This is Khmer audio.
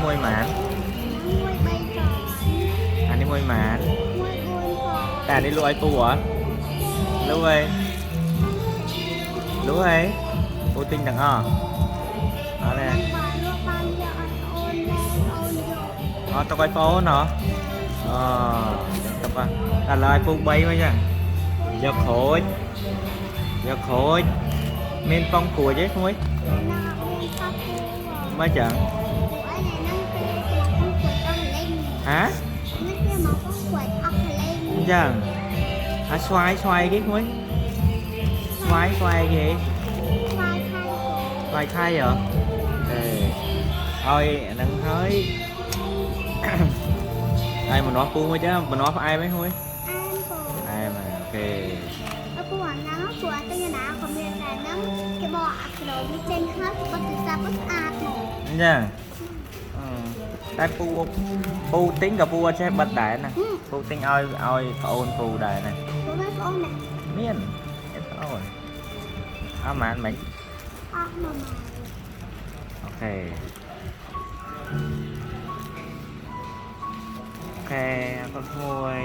មួយម៉ាន មួយបីពាន់ អានេះមួយម៉ាន មួយ4000 តែអានេះលក់ឲ្យពូហ៎លក់អីលក់អីពូទិញទាំងអស់អត់ទេ បានលក់បានយកអត់អូនលែងអូនយក អត់ទុកឲ្យប្អូនហ៎អូទុកហ៎តែឡើយពូ3មកចឹងយកក្រូចយកក្រូចមានប៉ុងក្រូចទេក្មួយ ណាមានសាប់ពូ មកចឹង ពូអីហ្នឹងគេមកពូគួយអស់លេង ហ៎ នេះគេមកពូគួយអស់លេង ចឹងអាស្វាយស្វាយគេក្មួយស្វាយស្វាយគេ ស្វាយខៃ ស្វាយថៃហ៎អេឲ្យអាហ្នឹងហើយ ហើយម្នាស់ពូមកចឹងម្នាស់ផ្អែមហ៎ហួយ អែមពូ ផ្អែមហ៎ okay អពូអាហ្នឹងពូអត់ទៅណាក៏មានតែហ្នឹងគេបកអាក្រូនេះចេញហើយពូបត់ទូរស័ព្ទស្អាតមក អញ្ចឹងអឺតែពូពូទិញក៏ពូអត់ចេះបិទដែរណាពូទិញឲ្យឲ្យប្អូនពូដែរណា ពូមានប្អូនណា មានប្អូនអត់ម៉ានមិញ អស់មកមក okay okay អរគុណក្មួយ